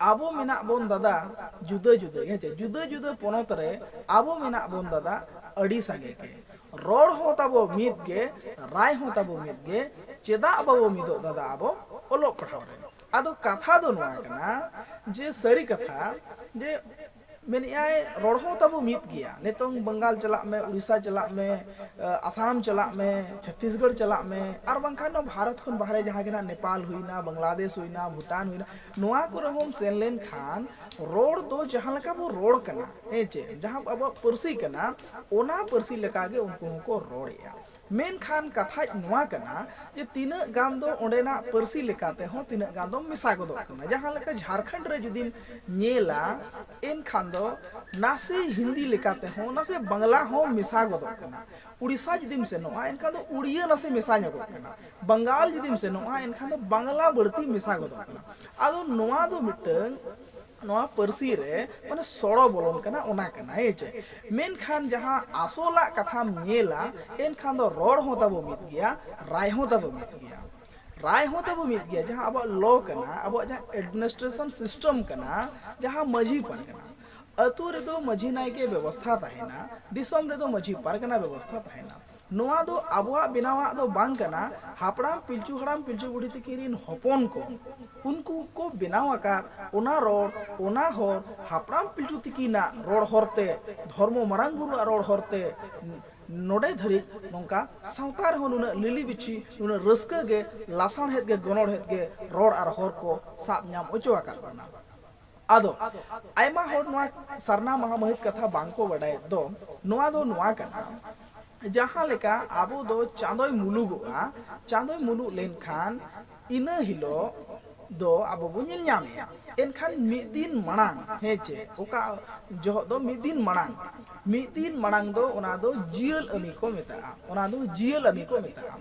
"ᱟᱵᱚ ᱢᱮᱱᱟᱜ ᱵᱚᱱ ᱫᱟᱫᱟ ᱡᱩᱫᱟᱹ ᱡᱩᱫᱟᱹ", ᱦᱮᱸ ᱪᱮ, ᱡᱩᱫᱟᱹ ᱡᱩᱫᱟᱹ ᱯᱚᱱᱚᱛ ᱨᱮ ᱟᱵᱚ ᱢᱮᱱᱟᱜ ᱵᱚᱱ ᱫᱟᱫᱟ ᱟᱹᱰᱤ ᱥᱟᱸᱜᱮ ᱜᱮ, ᱨᱚᱲ ᱦᱚᱸ ᱛᱟᱵᱚ ᱢᱤᱫ ᱜᱮ, ᱨᱟᱭ ᱦᱚᱸ ᱛᱟᱵᱚ ᱢᱤᱫ ᱜᱮ, ᱪᱮᱫᱟᱜ ᱵᱟᱵᱚ ᱢᱤᱫᱚᱜ ᱫᱟᱫᱟ ᱟᱵᱚ ᱚᱞᱚᱜ ᱯᱟᱲᱦᱟᱣ ᱨᱮ? ᱟᱫᱚ ᱠᱟᱛᱷᱟ ᱫᱚ ᱱᱚᱣᱟ ᱠᱟᱱᱟ, ᱡᱮ ᱥᱟᱹᱨᱤ ᱠᱟᱛᱷᱟ, ᱡᱮ ᱢᱮᱱᱮᱜᱼᱟᱭ, ᱨᱚᱲ ᱦᱚᱸ ᱛᱟᱵᱚ ᱢᱤᱫ ᱜᱮᱭᱟ᱾ ᱱᱤᱛᱚᱝ ᱵᱟᱝᱜᱟᱞ ᱪᱟᱞᱟᱜ ᱢᱮ, ᱩᱲᱤᱥᱥᱟ ᱪᱟᱞᱟᱜ ᱢᱮ, ᱟᱥᱟᱢ ᱪᱟᱞᱟᱜ ᱢᱮ, ᱪᱷᱚᱛᱛᱤᱥᱜᱚᱲ ᱪᱟᱞᱟᱜ ᱢᱮ, ᱟᱨ ᱵᱟᱝᱠᱷᱟᱱ ᱱᱚᱣᱟ ᱵᱷᱟᱨᱚᱛ ᱠᱷᱚᱱ ᱵᱟᱦᱨᱮ ᱡᱟᱦᱟᱸ ᱜᱮ ᱱᱟᱜ ᱱᱮᱯᱟᱞ ᱦᱩᱭᱱᱟ, ᱵᱟᱝᱞᱟᱫᱮᱥ ᱦᱩᱭᱱᱟ, ᱵᱷᱩᱴᱟᱱ ᱦᱩᱭᱱᱟ, ᱱᱚᱣᱟ ᱠᱚᱨᱮ ᱦᱚᱸᱢ ᱥᱮᱱ ᱞᱮᱱᱠᱷᱟᱱ ᱨᱚᱲ ᱫᱚ ᱡᱟᱦᱟᱸ ᱞᱮᱠᱟ ᱵᱚ ᱨᱚᱲ ᱠᱟᱱᱟ, ᱦᱮᱸ ᱪᱮ, ᱡᱟᱦᱟᱸ ᱟᱵᱚᱣᱟᱜ ᱯᱟᱹᱨᱥᱤ ᱠᱟᱱᱟ, ᱚᱱᱟ ᱯᱟᱹᱨᱥᱤ ᱞᱮᱠᱟᱜᱮ ᱩᱱᱠᱩ ᱦᱚᱸᱠᱚ ᱨᱚᱲᱮᱜᱼᱟ᱾ ᱢᱮᱱᱠᱷᱟᱱ ᱠᱟᱛᱷᱟ ᱱᱚᱣᱟ ᱠᱟᱱᱟ ᱡᱮ ᱛᱤᱱᱟᱹᱜ ᱜᱟᱱ ᱫᱚ ᱚᱸᱰᱮᱱᱟᱜ ᱯᱟᱹᱨᱥᱤ ᱞᱮᱠᱟ ᱛᱮᱦᱚᱸ ᱛᱤᱱᱟᱹᱜ ᱜᱟᱱ ᱫᱚ ᱢᱮᱥᱟ ᱜᱚᱫᱚᱜ ᱠᱟᱱᱟ᱾ ᱡᱟᱦᱟᱸ ᱞᱮᱠᱟ ᱡᱷᱟᱲᱠᱷᱚᱸᱰ ᱨᱮ ᱡᱩᱫᱤᱢ ᱧᱮᱞᱟ, ᱮᱱᱠᱷᱟᱱ ᱫᱚ ᱱᱟᱥᱮ ᱦᱤᱱᱫᱤ ᱞᱮᱠᱟ ᱛᱮᱦᱚᱸ ᱱᱟᱥᱮ ᱵᱟᱝᱞᱟ ᱦᱚᱸ ᱢᱮᱥᱟ ᱜᱚᱫᱚᱜ ᱠᱟᱱᱟ᱾ ᱩᱲᱤᱥᱥᱟ ᱡᱩᱫᱤᱢ ᱥᱮᱱᱚᱜᱼᱟ, ᱮᱱᱠᱷᱟᱱ ᱫᱚ ᱩᱲᱤᱭᱟᱹ ᱱᱟᱥᱮ ᱢᱮᱥᱟ ᱧᱚᱜᱚᱜ ᱠᱟᱱᱟ᱾ ᱵᱟᱝᱜᱟᱞ ᱡᱩᱫᱤᱢ ᱥᱮᱱᱚᱜᱼᱟ, ᱮᱱᱠᱷᱟᱱ ᱫᱚ ᱵᱟᱝᱞᱟ ᱵᱟᱹᱲᱛᱤ ᱢᱮᱥᱟ ᱜᱚᱫᱚᱜ ᱠᱟᱱᱟ᱾ ᱟᱫᱚ ᱱᱚᱣᱟ ᱫᱚ ᱢᱤᱫᱴᱟᱝ ᱱᱚᱣᱟ ᱯᱟᱹᱨᱥᱤ ᱨᱮ ᱢᱟᱱᱮ ᱥᱚᱲᱚ ᱵᱚᱞᱚᱱ ᱠᱟᱱᱟ, ᱚᱱᱟ ᱠᱟᱱᱟ, ᱦᱮᱸ ᱪᱮ? ᱢᱮᱱᱠᱷᱟᱱ ᱡᱟᱦᱟᱸ ᱟᱥᱚᱞᱟᱜ ᱠᱟᱛᱷᱟᱢ ᱧᱮᱞᱟ, ᱮᱱᱠᱷᱟᱱ ᱫᱚ ᱨᱚᱲ ᱦᱚᱸ ᱛᱟᱵᱚ ᱢᱤᱫ ᱜᱮᱭᱟ, ᱨᱟᱭ ᱦᱚᱸ ᱛᱟᱵᱚ ᱢᱤᱫ ᱜᱮᱭᱟ᱾ ᱨᱟᱭ ᱦᱚᱸ ᱛᱟᱵᱚ ᱢᱤᱫ ᱜᱮᱭᱟ, ᱡᱟᱦᱟᱸ ᱟᱵᱚᱣᱟᱜ ᱞᱚ ᱠᱟᱱᱟ, ᱟᱵᱚᱣᱟᱜ ᱡᱟᱦᱟᱸ ᱮᱰᱢᱤᱱᱤᱥᱴᱨᱮᱥᱚᱱ ᱥᱤᱥᱴᱮᱢ ᱠᱟᱱᱟ, ᱡᱟᱦᱟᱸ ᱢᱟᱹᱡᱷᱤ ᱯᱟᱨᱜᱟᱱᱟ, ᱟᱹᱛᱩ ᱨᱮᱫᱚ ᱢᱟᱹᱡᱷᱤ ᱱᱟᱭᱠᱮ ᱵᱮᱵᱚᱥᱛᱷᱟ ᱛᱟᱦᱮᱱᱟ, ᱫᱤᱥᱚᱢ ᱨᱮᱫᱚ ᱢᱟᱹᱡᱷᱤ ᱯᱟᱨᱜᱟᱱᱟ ᱵᱮᱵᱚᱥᱛᱷᱟ ᱛᱟᱦᱮᱱᱟ᱾ ᱱᱚᱣᱟ ᱫᱚ ᱟᱵᱚᱣᱟᱜ ᱵᱮᱱᱟᱣᱟᱜ ᱫᱚ ᱵᱟᱝ ᱠᱟᱱᱟ᱾ ᱦᱟᱯᱲᱟᱢ ᱯᱤᱞᱪᱩ ᱦᱟᱲᱟᱢ ᱯᱤᱞᱪᱩ ᱵᱩᱲᱦᱤ ᱛᱟᱹᱠᱤᱱ ᱨᱤᱱ ᱦᱚᱯᱚᱱ ᱠᱚ, ᱩᱱᱠᱩ ᱠᱚ ᱵᱮᱱᱟᱣ ᱟᱠᱟᱫ ᱚᱱᱟ ᱨᱚᱲ, ᱚᱱᱟ ᱦᱚᱨ, ᱦᱟᱯᱲᱟᱢ ᱯᱤᱞᱪᱩ ᱛᱤᱠᱤᱱᱟᱜ ᱨᱚᱲ ᱦᱚᱨᱛᱮ, ᱫᱷᱚᱨᱢᱚ ᱢᱟᱨᱟᱝ ᱵᱩᱨᱩᱣᱟᱜ ᱨᱚᱲ ᱦᱚᱨᱛᱮ ᱱᱚᱰᱮ ᱫᱷᱟᱹᱨᱤᱡ ᱱᱚᱝᱠᱟ ᱥᱟᱶᱛᱟ ᱨᱮᱦᱚᱸ ᱱᱩᱱᱟᱹᱜ ᱞᱤᱞᱤ ᱵᱤᱪᱷᱤ, ᱱᱩᱱᱟᱹᱜ ᱨᱟᱹᱥᱠᱟᱹ ᱜᱮ, ᱞᱟᱥᱟᱬᱦᱮᱫ ᱜᱮ, ᱜᱚᱱᱚᱲᱦᱮᱫ ᱜᱮ ᱨᱚᱲ ᱟᱨ ᱦᱚᱨ ᱠᱚ ᱥᱟᱵ ᱧᱟᱢ ᱚᱪᱚ ᱟᱠᱟᱫ ᱵᱚᱱᱟ᱾ ᱟᱫᱚ ᱟᱭᱢᱟ ᱦᱚᱲ ᱱᱚᱣᱟ ᱥᱟᱨᱱᱟ ᱢᱟᱦᱟ ᱢᱟᱹᱦᱤᱛ ᱠᱟᱛᱷᱟ ᱵᱟᱝ ᱠᱚ ᱵᱟᱰᱟᱭᱮᱫ ᱫᱚ, ᱱᱚᱣᱟ ᱫᱚ ᱱᱚᱣᱟ ᱠᱟᱱᱟ, ᱡᱟᱦᱟᱸ ᱞᱮᱠᱟ ᱟᱵᱚ ᱫᱚ ᱪᱟᱸᱫᱚᱭ ᱢᱩᱞᱩᱜᱚᱜᱼᱟ, ᱪᱟᱸᱫᱚᱭ ᱢᱩᱞᱩᱜ ᱞᱮᱱᱠᱷᱟᱱ ᱤᱱᱟᱹ ᱦᱤᱞᱳᱜ ᱫᱚ ᱟᱵᱚ ᱵᱚᱱ ᱧᱮᱞ ᱧᱟᱢᱮᱭᱟ᱾ ᱮᱱᱠᱷᱟᱱ ᱢᱤᱫ ᱫᱤᱱ ᱢᱟᱲᱟᱝ, ᱦᱮᱸ ᱪᱮ, ᱚᱠᱟ ᱡᱚᱦᱚᱜ ᱫᱚ ᱢᱤᱫ ᱫᱤᱱ ᱢᱟᱲᱟᱝ, ᱢᱤᱫ ᱫᱤᱱ ᱢᱟᱲᱟᱝ ᱫᱚ ᱚᱱᱟ ᱫᱚ ᱡᱤᱭᱟᱹᱞ ᱟᱹᱢᱤ ᱠᱚ ᱢᱮᱛᱟᱜᱼᱟ, ᱚᱱᱟ ᱫᱚ ᱡᱤᱭᱟᱹᱞ ᱟᱹᱢᱤ ᱠᱚ ᱢᱮᱛᱟᱜᱼᱟ᱾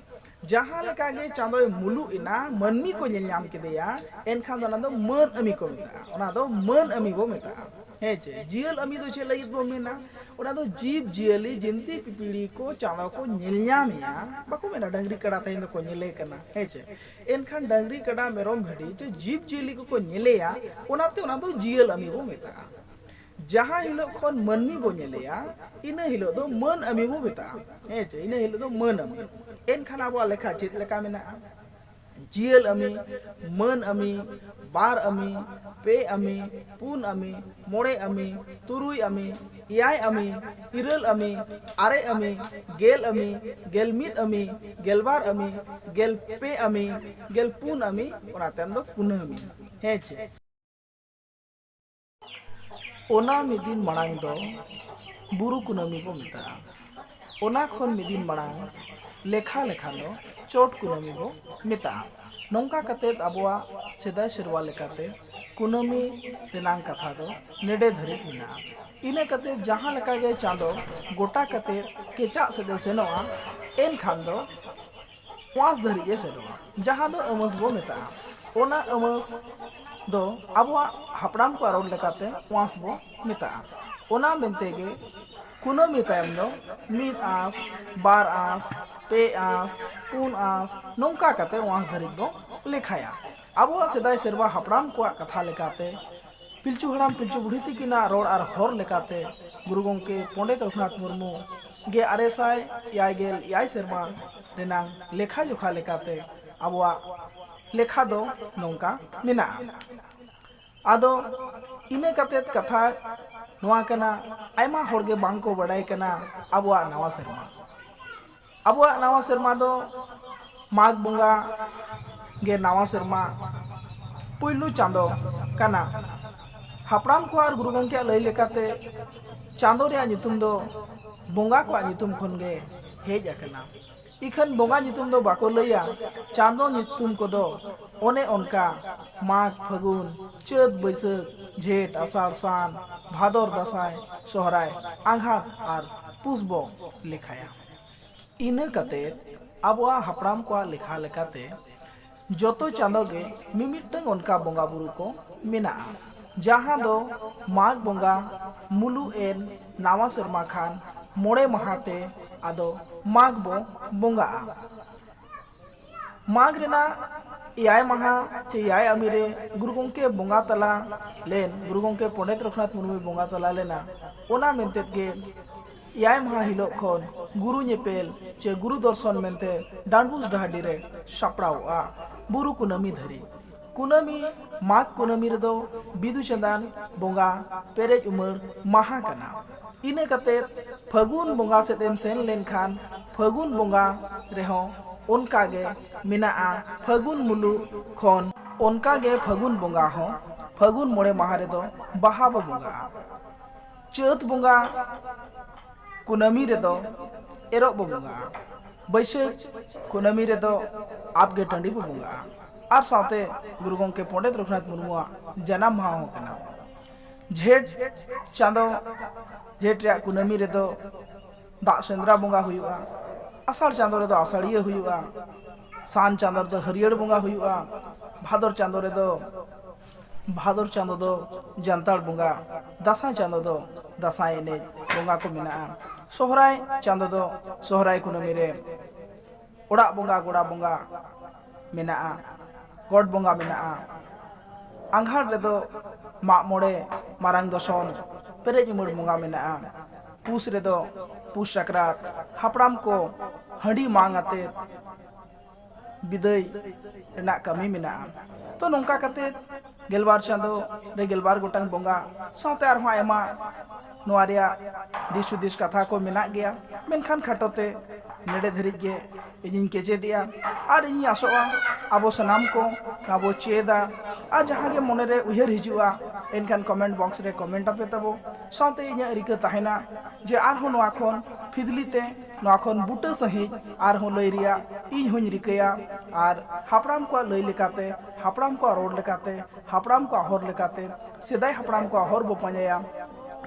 ᱡᱟᱦᱟᱸ ᱞᱮᱠᱟ ᱜᱮ ᱪᱟᱸᱫᱚᱭ ᱢᱩᱞᱩᱜ ᱮᱱᱟ, ᱢᱟᱹᱱᱢᱤ ᱠᱚ ᱧᱮᱞ ᱧᱟᱢ ᱠᱮᱫᱮᱭᱟ, ᱮᱱᱠᱷᱟᱱ ᱫᱚ ᱚᱱᱟ ᱫᱚ ᱢᱟᱹᱱ ᱟᱹᱢᱤ ᱠᱚ ᱢᱮᱛᱟᱜᱼᱟ, ᱚᱱᱟ ᱫᱚ ᱢᱟᱹᱱ ᱟᱹᱢᱤ ᱵᱚ ᱢᱮᱛᱟᱜᱼᱟ᱾ ᱦᱮᱸ ᱪᱮ, ᱡᱤᱭᱟᱹᱞ ᱟᱹᱢᱤ ᱫᱚ ᱪᱮᱫ ᱞᱟᱹᱜᱤᱫ ᱵᱚ ᱢᱮᱱᱟ? ᱚᱱᱟ ᱫᱚ ᱡᱤᱵᱽ ᱡᱤᱭᱟᱹᱞᱤ, ᱡᱤᱱᱛᱤ ᱯᱤᱯᱤᱲᱤ ᱠᱚ ᱪᱟᱸᱫᱚ ᱠᱚ ᱧᱮᱞ ᱧᱟᱢᱮᱭᱟ, ᱵᱟᱠᱚ ᱢᱮᱱᱟ ᱰᱟᱹᱝᱨᱤ ᱠᱟᱰᱟ ᱛᱮᱦᱮᱧ ᱫᱚᱠᱚ ᱧᱮᱞᱮ ᱠᱟᱱᱟ, ᱦᱮᱸ ᱪᱮ? ᱮᱱᱠᱷᱟᱱ ᱰᱟᱹᱝᱨᱤ ᱠᱟᱰᱟ ᱢᱮᱨᱚᱢ ᱵᱷᱤᱰᱤ ᱪᱮ ᱡᱤᱵᱽ ᱡᱤᱭᱟᱹᱞᱤ ᱠᱚᱠᱚ ᱧᱮᱞᱮᱭᱟ, ᱚᱱᱟᱛᱮ ᱚᱱᱟ ᱫᱚ ᱡᱤᱭᱟᱹᱞ ᱟᱹᱢᱤ ᱵᱚ ᱢᱮᱛᱟᱜᱼᱟ᱾ ᱡᱟᱦᱟᱸ ᱦᱤᱞᱳᱜ ᱠᱷᱚᱱ ᱢᱟᱹᱱᱢᱤ ᱵᱚ ᱧᱮᱞᱮᱭᱟ, ᱤᱱᱟᱹ ᱦᱤᱞᱳᱜ ᱫᱚ ᱢᱟᱹᱱ ᱟᱹᱢᱤ ᱵᱚ ᱢᱮᱛᱟᱜᱼᱟ᱾ ᱦᱮᱸ ᱪᱮ, ᱤᱱᱟᱹ ᱦᱤᱞᱳᱜ ᱫᱚ ᱢᱟᱹᱱ ᱟᱹᱢᱤ᱾ ᱮᱱᱠᱷᱟᱱ ᱟᱵᱚᱣᱟᱜ ᱞᱮᱠᱷᱟ ᱪᱮᱫ ᱞᱮᱠᱟ ᱢᱮᱱᱟᱜᱼᱟ? ᱡᱤᱭᱟᱹᱞ ᱟᱹᱢᱤ, ᱢᱟᱹᱱ ᱟᱹᱢᱤ, ᱵᱟᱨ ᱟᱹᱢᱤ, ᱯᱮ ᱟᱹᱢᱤ, ᱯᱩᱱ ᱟᱹᱢᱤ, ᱢᱚᱬᱮ ᱟᱹᱢᱤ, ᱛᱩᱨᱩᱭ ᱟᱹᱢᱤ, ᱮᱭᱟᱭ ᱟᱹᱢᱤ, ᱤᱨᱟᱹᱞ ᱟᱹᱢᱤ, ᱟᱨᱮ ᱟᱹᱢᱤ, ᱜᱮᱞ ᱟᱹᱢᱤ, ᱜᱮᱞ ᱢᱤᱫ ᱟᱹᱢᱤ, ᱜᱮᱞ ᱵᱟᱨ ᱟᱹᱢᱤ, ᱜᱮᱞ ᱯᱮ ᱟᱹᱢᱤ, ᱜᱮᱞ ᱯᱩᱱ ᱟᱹᱢᱤ, ᱚᱱᱟ ᱛᱟᱭᱚᱢ ᱫᱚ ᱠᱩᱱᱟᱹᱢᱤ᱾ ᱦᱮᱸ ᱪᱮ? ᱚᱱᱟ ᱢᱤᱫ ᱫᱤᱱ ᱢᱟᱲᱟᱝ ᱫᱚ ᱵᱩᱨᱩ ᱠᱩᱱᱟᱹᱢᱤ ᱵᱚ ᱢᱮᱛᱟᱜᱼᱟ᱾ ᱚᱱᱟ ᱠᱷᱚᱱ ᱢᱤᱫ ᱫᱤᱱ ᱢᱟᱲᱟᱝ ᱞᱮᱠᱷᱟ ᱞᱮᱠᱷᱟ ᱫᱚ ᱪᱚᱴ ᱠᱩᱱᱟᱹᱢᱤ ᱵᱚ ᱢᱮᱛᱟᱜᱼᱟ᱾ ᱱᱚᱝᱠᱟ ᱠᱟᱛᱮᱫ ᱟᱵᱚᱣᱟᱜ ᱥᱮᱫᱟᱭ ᱥᱮᱨᱣᱟ ᱞᱮᱠᱟᱛᱮ ᱠᱩᱱᱟᱹᱢᱤ ᱨᱮᱱᱟᱝ ᱠᱟᱛᱷᱟ ᱫᱚ ᱱᱮᱰᱮ ᱫᱷᱟᱹᱨᱤᱡ ᱢᱮᱱᱟᱜᱼᱟ᱾ ᱤᱱᱟᱹ ᱠᱟᱛᱮᱫ ᱡᱟᱦᱟᱸ ᱞᱮᱠᱟ ᱜᱮ ᱪᱟᱸᱫᱚ ᱜᱚᱴᱟ ᱠᱟᱛᱮᱫ ᱠᱮᱪᱟᱜ ᱥᱮᱫ ᱮ ᱥᱮᱱᱚᱜᱼᱟ, ᱮᱱᱠᱷᱟᱱ ᱫᱚ ᱚᱸᱣᱟᱸᱥ ᱫᱷᱟᱹᱨᱤᱡ ᱮ ᱥᱮᱱᱚᱜᱼᱟ, ᱡᱟᱦᱟᱸ ᱫᱚ ᱟᱹᱢᱟᱹᱥ ᱵᱚ ᱢᱮᱛᱟᱜᱼᱟ᱾ ᱚᱱᱟ ᱟᱹᱢᱟᱹᱥ ᱫᱚ ᱟᱵᱚᱣᱟᱜ ᱦᱟᱯᱲᱟᱢ ᱠᱚᱣᱟᱜ ᱨᱚᱲ ᱞᱮᱠᱟᱛᱮ ᱚᱸᱣᱟᱸᱥ ᱵᱚ ᱢᱮᱛᱟᱜᱼᱟ᱾ ᱚᱱᱟ ᱢᱮᱱᱛᱮ ᱜᱮ ᱠᱩᱱᱟᱹᱢᱤ ᱛᱟᱭᱚᱢ ᱫᱚ ᱢᱤᱫ ᱟᱸᱥ, ᱵᱟᱨ ᱟᱸᱥ, ᱯᱮ ᱟᱸᱥ, ᱯᱩᱱ ᱟᱸᱥ, ᱱᱚᱝᱠᱟ ᱠᱟᱛᱮ ᱚᱸᱣᱟᱸᱥ ᱫᱷᱟᱹᱨᱤᱡ ᱵᱚ ᱞᱮᱠᱷᱟᱭᱟ᱾ ᱟᱵᱚᱣᱟᱜ ᱥᱮᱫᱟᱭ ᱥᱮᱨᱣᱟ ᱦᱟᱯᱲᱟᱢ ᱠᱚᱣᱟᱜ ᱠᱟᱛᱷᱟ ᱞᱮᱠᱟᱛᱮ ᱯᱤᱞᱪᱩ ᱦᱟᱲᱟᱢ ᱯᱤᱞᱪᱩ ᱵᱩᱲᱦᱤ ᱛᱤᱠᱤᱱᱟᱜ ᱨᱚᱲ ᱟᱨ ᱦᱚᱨ ᱞᱮᱠᱟᱛᱮ ᱜᱩᱨᱩ ᱜᱚᱢᱠᱮ ᱯᱚᱱᱰᱤᱛ ᱨᱚᱜᱷᱩᱱᱟᱛᱷ ᱢᱩᱨᱢᱩ ᱜᱮᱞ ᱟᱨᱮ ᱥᱟᱭ ᱮᱭᱟᱭ ᱜᱮᱞ ᱮᱭᱟᱭ ᱥᱮᱨᱢᱟ ᱨᱮᱱᱟᱝ ᱞᱮᱠᱷᱟ ᱡᱚᱠᱷᱟ ᱞᱮᱠᱟᱛᱮ ᱟᱵᱚᱣᱟᱜ ᱞᱮᱠᱷᱟ ᱫᱚ ᱱᱚᱝᱠᱟ ᱢᱮᱱᱟᱜᱼᱟ᱾ ᱟᱫᱚ ᱤᱱᱟᱹ ᱠᱟᱛᱮᱫ ᱠᱟᱛᱷᱟ ᱱᱚᱣᱟ ᱠᱟᱱᱟ, ᱟᱭᱢᱟ ᱦᱚᱲ ᱜᱮ ᱵᱟᱝ ᱠᱚ ᱵᱟᱰᱟᱭ ᱠᱟᱱᱟ ᱟᱵᱚᱣᱟᱜ ᱱᱟᱣᱟ ᱥᱮᱨᱢᱟ᱾ ᱟᱵᱚᱣᱟᱜ ᱱᱟᱣᱟ ᱥᱮᱨᱢᱟ ᱫᱚ ᱢᱟᱜᱽ ᱵᱚᱸᱜᱟ ᱜᱮ ᱱᱟᱣᱟ ᱥᱮᱨᱢᱟ ᱯᱩᱭᱞᱩ ᱪᱟᱸᱫᱚ ᱠᱟᱱᱟ᱾ ᱦᱟᱯᱲᱟᱢ ᱠᱚ ᱟᱨ ᱜᱩᱨᱩ ᱜᱚᱢᱠᱮᱭᱟᱜ ᱞᱟᱹᱭ ᱞᱮᱠᱟᱛᱮ ᱪᱟᱸᱫᱚ ᱨᱮᱭᱟᱜ ᱧᱩᱛᱩᱢ ᱫᱚ ᱵᱚᱸᱜᱟ ᱠᱚᱣᱟᱜ ᱧᱩᱛᱩᱢ ᱠᱷᱚᱱ ᱜᱮ ᱦᱮᱡ ᱟᱠᱟᱱᱟ᱾ ᱤᱠᱷᱟᱹᱱ ᱵᱚᱸᱜᱟ ᱧᱩᱛᱩᱢ ᱫᱚ ᱵᱟᱠᱚ ᱞᱟᱹᱭᱟ, ᱪᱟᱸᱫᱚ ᱧᱩᱛᱩᱢ ᱠᱚᱫᱚ ᱚᱱᱮ ᱚᱱᱠᱟ ᱢᱟᱜᱽ, ᱯᱷᱟᱹᱜᱩᱱ, ᱪᱟᱹᱛ, ᱵᱟᱹᱭᱥᱟᱹᱠᱷ, ᱡᱷᱮᱸᱴ, ᱟᱥᱟᱲ, ᱥᱟᱱ, ᱵᱷᱟᱫᱚᱨ, ᱫᱟᱸᱥᱟᱭ, ᱥᱚᱦᱨᱟᱭ, ᱟᱸᱜᱷᱟᱲ ᱟᱨ ᱯᱩᱥ ᱵᱚ ᱞᱮᱠᱷᱟᱭᱟ᱾ ᱤᱱᱟᱹ ᱠᱟᱛᱮ ᱟᱵᱚᱣᱟᱜ ᱦᱟᱯᱲᱟᱢ ᱠᱚᱣᱟᱜ ᱞᱮᱠᱷᱟ ᱞᱮᱠᱟᱛᱮ ᱡᱚᱛᱚ ᱪᱟᱸᱫᱚ ᱜᱮ ᱢᱤᱢᱤᱫᱴᱟᱹᱝ ᱚᱱᱠᱟ ᱵᱚᱸᱜᱟ ᱵᱩᱨᱩ ᱠᱚ ᱢᱮᱱᱟᱜᱼᱟ, ᱡᱟᱦᱟᱸ ᱫᱚ ᱢᱟᱜᱽ ᱵᱚᱸᱜᱟ ᱢᱩᱞᱩᱜ ᱮᱱ ᱱᱟᱣᱟ ᱥᱮᱨᱢᱟ ᱠᱷᱟᱱ ᱢᱚᱬᱮ ᱢᱟᱦᱟ ᱛᱮ ᱟᱫᱚ ᱢᱟᱜᱽ ᱵᱚ ᱵᱚᱸᱜᱟᱜᱼᱟ᱾ ᱢᱟᱜᱽ ᱨᱮᱱᱟᱜ ᱮᱭᱟᱭ ᱢᱟᱦᱟ ᱪᱮ ᱮᱭᱟᱭ ᱟᱢᱤ ᱨᱮ ᱜᱩᱨᱩ ᱜᱚᱢᱠᱮ ᱵᱚᱸᱜᱟ ᱛᱟᱞᱟ ᱞᱮᱱ, ᱜᱩᱨᱩ ᱜᱚᱢᱠᱮ ᱯᱚᱸᱰᱮᱛ ᱨᱚᱜᱷᱩᱱᱟᱛᱷ ᱢᱩᱨᱢᱩᱭ ᱵᱚᱸᱜᱟ ᱛᱟᱞᱟ ᱞᱮᱱᱟ᱾ ᱚᱱᱟ ᱢᱮᱱᱛᱮᱫ ᱜᱮ ᱮᱭᱟᱭ ᱢᱟᱦᱟ ᱦᱤᱞᱳᱜ ᱠᱷᱚᱱ ᱜᱩᱨᱩ ᱧᱮᱯᱮᱞ ᱪᱮ ᱜᱩᱨᱩ ᱫᱚᱨᱥᱚᱱ ᱢᱮᱱᱛᱮ ᱰᱟᱸᱰᱵᱩᱥ ᱰᱟᱦᱟᱨᱰᱤ ᱨᱮ ᱥᱟᱯᱲᱟᱣᱚᱜᱼᱟ ᱵᱩᱨᱩ ᱠᱩᱱᱟᱹᱢᱤ ᱫᱷᱟᱹᱨᱤᱡ᱾ ᱠᱩᱱᱟᱹᱢᱤ, ᱢᱟᱜᱽ ᱠᱩᱱᱟᱹᱢᱤ ᱨᱮᱫᱚ ᱵᱤᱫᱩ ᱪᱟᱸᱫᱟᱱ ᱵᱚᱸᱜᱟ ᱯᱮᱨᱮᱡ ᱩᱢᱟᱹᱲ ᱢᱟᱦᱟ ᱠᱟᱱᱟ᱾ ᱤᱱᱟᱹ ᱠᱟᱛᱮ ᱯᱷᱟᱹᱜᱩᱱ ᱵᱚᱸᱜᱟ ᱥᱮᱫ ᱮᱢ ᱥᱮᱱ ᱞᱮᱱᱠᱷᱟᱱ ᱯᱷᱟᱹᱜᱩᱱ ᱵᱚᱸᱜᱟ ᱨᱮᱦᱚᱸ ᱚᱱᱠᱟ ᱜᱮ ᱢᱮᱱᱟᱜᱼᱟ᱾ ᱯᱷᱟᱹᱜᱩᱱ ᱢᱩᱞᱩᱜ ᱠᱷᱚᱱ ᱚᱱᱠᱟ ᱜᱮ ᱯᱷᱟᱹᱜᱩᱱ ᱵᱚᱸᱜᱟ ᱦᱚᱸ ᱯᱷᱟᱹᱜᱩᱱ ᱢᱚᱬᱮ ᱢᱟᱦᱟ ᱨᱮᱫᱚ ᱵᱟᱦᱟ ᱵᱚ ᱵᱚᱸᱜᱟᱜᱼᱟ᱾ ᱪᱟᱹᱛ ᱵᱚᱸᱜᱟ ᱠᱩᱱᱟᱹᱢᱤ ᱨᱮᱫᱚ ᱮᱨᱚᱜ ᱵᱚ ᱵᱚᱸᱜᱟᱜᱼᱟ᱾ ᱵᱟᱹᱭᱥᱟᱹᱠᱷ ᱠᱩᱱᱟᱹᱢᱤ ᱨᱮᱫᱚ ᱟᱵᱜᱮ ᱴᱟᱺᱰᱤ ᱵᱚ ᱵᱚᱸᱜᱟᱜᱼᱟ᱾ ᱟᱨ ᱥᱟᱶᱛᱮ ᱜᱩᱨᱩ ᱜᱚᱢᱠᱮ ᱯᱚᱸᱰᱮᱛ ᱨᱚᱜᱷᱩᱱᱟᱛᱷ ᱢᱩᱨᱢᱩᱣᱟᱜ ᱡᱟᱱᱟᱢ ᱢᱟᱦᱟ ᱦᱚᱸ ᱠᱟᱱᱟ᱾ ᱡᱷᱮᱸᱴ ᱪᱟᱸᱫᱚ, ᱡᱷᱮᱸᱴ ᱨᱮᱭᱟᱜ ᱠᱩᱱᱟᱹᱢᱤ ᱨᱮᱫᱚ ᱫᱟᱜ ᱥᱮᱸᱫᱽᱨᱟ ᱵᱚᱸᱜᱟ ᱦᱩᱭᱩᱜᱼᱟ᱾ ᱟᱥᱟᱲ ᱪᱟᱸᱫᱚ ᱨᱮᱫᱚ ᱟᱥᱟᱲᱤᱭᱟᱹ ᱦᱩᱭᱩᱜᱼᱟ᱾ ᱥᱟᱱ ᱪᱟᱸᱫᱚ ᱨᱮᱫᱚ ᱦᱟᱹᱨᱭᱟᱹᱲ ᱵᱚᱸᱜᱟ ᱦᱩᱭᱩᱜᱼᱟ᱾ ᱵᱷᱟᱫᱚᱨ ᱪᱟᱸᱫᱚ ᱨᱮᱫᱚ, ᱵᱷᱟᱫᱚᱨ ᱪᱟᱸᱫᱚ ᱫᱚ ᱡᱟᱱᱛᱟᱲ ᱵᱚᱸᱜᱟ᱾ ᱫᱟᱸᱥᱟᱭ ᱪᱟᱸᱫᱚ ᱫᱚ ᱫᱟᱸᱥᱟᱭ ᱮᱱᱮᱡ ᱵᱚᱸᱜᱟ ᱠᱚ ᱢᱮᱱᱟᱜᱼᱟ᱾ ᱥᱚᱦᱨᱟᱭ ᱪᱟᱸᱫᱚ ᱫᱚ ᱥᱚᱦᱨᱟᱭ ᱠᱩᱱᱟᱹᱢᱤ ᱨᱮ ᱚᱲᱟᱜ ᱵᱚᱸᱜᱟ, ᱜᱚᱲᱟ ᱵᱚᱸᱜᱟ ᱢᱮᱱᱟᱜᱼᱟ, ᱜᱚᱴ ᱵᱚᱸᱜᱟ ᱢᱮᱱᱟᱜᱼᱟ᱾ ᱟᱸᱜᱷᱟᱲ ᱨᱮᱫᱚ ᱢᱟᱜ ᱢᱚᱬᱮ, ᱢᱟᱨᱟᱝ ᱫᱚᱥᱚᱱ, ᱯᱮᱨᱮᱡ ᱩᱢᱟᱹᱲ ᱵᱚᱸᱜᱟ ᱢᱮᱱᱟᱜᱼᱟ᱾ ᱯᱩᱥ ᱨᱮᱫᱚ ᱯᱩᱥ ᱥᱟᱠᱨᱟᱛ, ᱦᱟᱯᱲᱟᱢ ᱠᱚ ᱦᱟᱺᱰᱤ ᱢᱟᱝ ᱟᱛᱮ ᱵᱤᱫᱟᱹᱭ ᱨᱮᱱᱟᱜ ᱠᱟᱹᱢᱤ ᱢᱮᱱᱟᱜᱼᱟ᱾ ᱛᱚ, ᱱᱚᱝᱠᱟ ᱠᱟᱛᱮ ᱜᱮᱞᱵᱟᱨ ᱪᱟᱸᱫᱚ ᱨᱮ ᱜᱮᱞᱵᱟᱨ ᱜᱚᱴᱟᱝ ᱵᱚᱸᱜᱟ ᱥᱟᱶᱛᱮ ᱟᱨᱦᱚᱸ ᱟᱭᱢᱟ ᱱᱚᱣᱟ ᱨᱮᱭᱟᱜ ᱫᱤᱥ ᱦᱩᱫᱤᱥ ᱠᱟᱛᱷᱟ ᱠᱚ ᱢᱮᱱᱟᱜ ᱜᱮᱭᱟ, ᱢᱮᱱᱠᱷᱟᱱ ᱠᱷᱟᱴᱚ ᱛᱮ ᱱᱚᱰᱮ ᱫᱷᱟᱹᱨᱤᱡ ᱜᱮ ᱤᱧᱤᱧ ᱠᱮᱪᱮᱫᱮᱜᱼᱟ᱾ ᱟᱨ ᱤᱧᱤᱧ ᱟᱥᱚᱜᱼᱟ, ᱟᱵᱚ ᱥᱟᱱᱟᱢ ᱠᱚ ᱱᱚᱣᱟ ᱵᱚ ᱪᱮᱫᱟ᱾ ᱟᱨ ᱡᱟᱦᱟᱸ ᱜᱮ ᱢᱚᱱᱮᱨᱮ ᱩᱭᱦᱟᱹᱨ ᱦᱤᱡᱩᱜᱼᱟ, ᱮᱱᱠᱷᱟᱱ comment box ᱨᱮ comment ᱟᱯᱮ ᱛᱟᱵᱚ᱾ ᱥᱟᱶᱛᱮ ᱤᱧᱟᱹᱜ ᱨᱤᱠᱟᱹ ᱛᱟᱦᱮᱱᱟ ᱡᱮ ᱟᱨᱦᱚᱸ ᱱᱚᱣᱟ ᱠᱷᱚᱱ ᱯᱷᱤᱫᱽᱞᱤ ᱛᱮ, ᱱᱚᱣᱟ ᱠᱷᱚᱱ ᱵᱩᱴᱟᱹ ᱥᱟᱺᱦᱤᱡ ᱟᱨᱦᱚᱸ ᱞᱟᱹᱭ ᱨᱮᱭᱟᱜ ᱤᱧ ᱦᱚᱸᱧ ᱨᱤᱠᱟᱹᱭᱟ᱾ ᱟᱨ ᱦᱟᱯᱲᱟᱢ ᱠᱚᱣᱟᱜ ᱞᱟᱹᱭ ᱞᱮᱠᱟᱛᱮ, ᱦᱟᱯᱲᱟᱢ ᱠᱚᱣᱟᱜ ᱨᱚᱲ ᱞᱮᱠᱟᱛᱮ, ᱦᱟᱯᱲᱟᱢ ᱠᱚᱣᱟᱜ ᱦᱚᱨ ᱞᱮᱠᱟᱛᱮ, ᱥᱮᱫᱟᱭ ᱦᱟᱯᱲᱟᱢ ᱠᱚᱣᱟᱜ ᱦᱚᱨ ᱵᱚ ᱯᱟᱸᱡᱟᱭᱟ᱾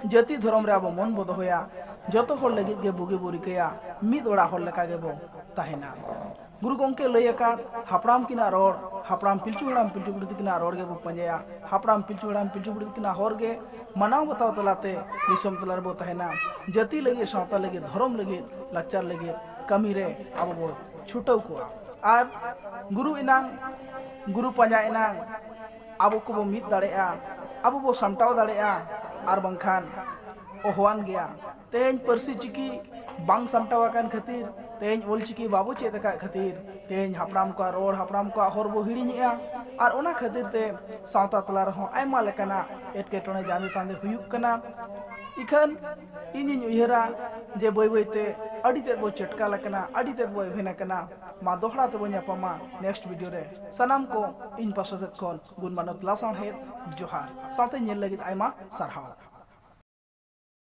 ᱡᱟᱹᱛᱤ ᱫᱷᱚᱨᱚᱢ ᱨᱮ ᱟᱵᱚ ᱢᱚᱱ ᱵᱚ ᱫᱚᱦᱚᱭᱟ, ᱡᱚᱛᱚ ᱦᱚᱲ ᱞᱟᱹᱜᱤᱫ ᱜᱮ ᱵᱩᱜᱤ ᱵᱚ ᱨᱤᱠᱟᱹᱭᱟ, ᱢᱤᱫ ᱚᱲᱟᱜ ᱦᱚᱲ ᱞᱮᱠᱟ ᱜᱮᱵᱚ ᱛᱟᱦᱮᱱᱟ᱾ ᱜᱩᱨᱩ ᱜᱚᱢᱠᱮ ᱞᱟᱹᱭ ᱟᱠᱟᱫ ᱦᱟᱯᱲᱟᱢ ᱠᱤᱱᱟᱜ ᱨᱚᱲ, ᱦᱟᱯᱲᱟᱢ ᱯᱤᱞᱪᱩ ᱦᱟᱲᱟᱢ ᱯᱤᱞᱪᱩ ᱵᱩᱲᱦᱤ ᱛᱟᱹᱠᱤᱱᱟᱜ ᱨᱚᱲ ᱜᱮᱵᱚ ᱯᱟᱸᱡᱟᱭᱟ᱾ ᱦᱟᱯᱲᱟᱢ ᱯᱤᱞᱪᱩ ᱦᱟᱲᱟᱢ ᱯᱤᱞᱪᱩ ᱵᱩᱲᱦᱤ ᱛᱟᱹᱠᱤᱱᱟᱜ ᱦᱚᱨ ᱜᱮ ᱢᱟᱱᱟᱣ ᱵᱟᱛᱟᱣ ᱛᱟᱞᱟᱛᱮ ᱫᱤᱥᱚᱢ ᱛᱟᱞᱟ ᱨᱮᱵᱚ ᱛᱟᱦᱮᱱᱟ᱾ ᱡᱟᱹᱛᱤ ᱞᱟᱹᱜᱤᱫ, ᱥᱟᱶᱛᱟ ᱞᱟᱹᱜᱤᱫ, ᱫᱷᱚᱨᱚᱢ ᱞᱟᱹᱜᱤᱫ, ᱞᱟᱠᱪᱟᱨ ᱞᱟᱹᱜᱤᱫ ᱠᱟᱹᱢᱤ ᱨᱮ ᱟᱵᱚ ᱵᱚ ᱪᱷᱩᱴᱟᱹᱣ ᱠᱚᱜᱼᱟ᱾ ᱟᱨ ᱜᱩᱨᱩ ᱮᱱᱟᱝ, ᱜᱩᱨᱩ ᱯᱟᱸᱡᱟ ᱮᱱᱟᱝ ᱟᱵᱚ ᱠᱚᱵᱚ ᱢᱤᱫ ᱫᱟᱲᱮᱭᱟᱜᱼᱟ, ᱟᱵᱚ ᱵᱚ ᱥᱟᱢᱴᱟᱣ ᱫᱟᱲᱮᱭᱟᱜᱼᱟ, ᱟᱨ ᱵᱟᱝᱠᱷᱟᱱ ᱚᱦᱚᱣᱟᱱ ᱜᱮᱭᱟ᱾ ᱛᱮᱦᱮᱧ ᱯᱟᱹᱨᱥᱤ ᱪᱤᱠᱤ ᱵᱟᱝ ᱥᱟᱢᱴᱟᱣ ᱟᱠᱟᱱ ᱠᱷᱟᱹᱛᱤᱨ, ᱛᱮᱦᱮᱧ ᱚᱞ ᱪᱤᱠᱤ ᱵᱟᱵᱚ ᱪᱮᱫ ᱟᱠᱟᱫ ᱠᱷᱟᱹᱛᱤᱨ, ᱛᱮᱦᱮᱧ ᱦᱟᱯᱲᱟᱢ ᱠᱚᱣᱟᱜ ᱨᱚᱲ, ᱦᱟᱯᱲᱟᱢ ᱠᱚᱣᱟᱜ ᱦᱚᱨ ᱵᱚ ᱦᱤᱲᱤᱧᱮᱜᱼᱟ᱾ ᱟᱨ ᱚᱱᱟ ᱠᱷᱟᱹᱛᱤᱨ ᱛᱮ ᱥᱟᱶᱛᱟ ᱛᱟᱞᱟ ᱨᱮᱦᱚᱸ ᱟᱭᱢᱟ ᱞᱮᱠᱟᱱᱟᱜ ᱮᱴᱠᱮᱴᱚᱬᱮ ᱡᱟᱸᱫᱮ ᱛᱟᱸᱫᱮ ᱦᱩᱭᱩᱜ ᱠᱟᱱᱟ᱾ ᱤᱠᱷᱟᱹᱱ ᱤᱧᱤᱧ ᱩᱭᱦᱟᱹᱨᱟ ᱡᱮ ᱵᱟᱹᱭ ᱵᱟᱹᱭ ᱛᱮ ᱟᱹᱰᱤ ᱛᱮᱫ ᱵᱚ ᱪᱮᱴᱠᱟ ᱟᱠᱟᱱᱟ, ᱟᱹᱰᱤ ᱛᱮᱫ ᱵᱚ ᱮᱵᱷᱮᱱ ᱟᱠᱟᱱᱟ᱾ ᱢᱟ ᱫᱚᱦᱲᱟ ᱛᱮᱵᱚ ᱧᱟᱯᱟᱢᱟ next video ᱨᱮ᱾ ᱥᱟᱱᱟᱢ ᱠᱚ ᱤᱧ ᱯᱟᱥᱴᱟ ᱥᱮᱫ ᱠᱷᱚᱱ ᱜᱩᱱ ᱢᱟᱱᱚᱛ ᱞᱟᱥᱟᱲᱦᱮᱫ ᱡᱚᱦᱟᱨ, ᱥᱟᱶᱛᱮ ᱧᱮᱞ ᱞᱟᱹᱜᱤᱫ ᱟᱭᱢᱟ ᱥᱟᱨᱦᱟᱣ᱾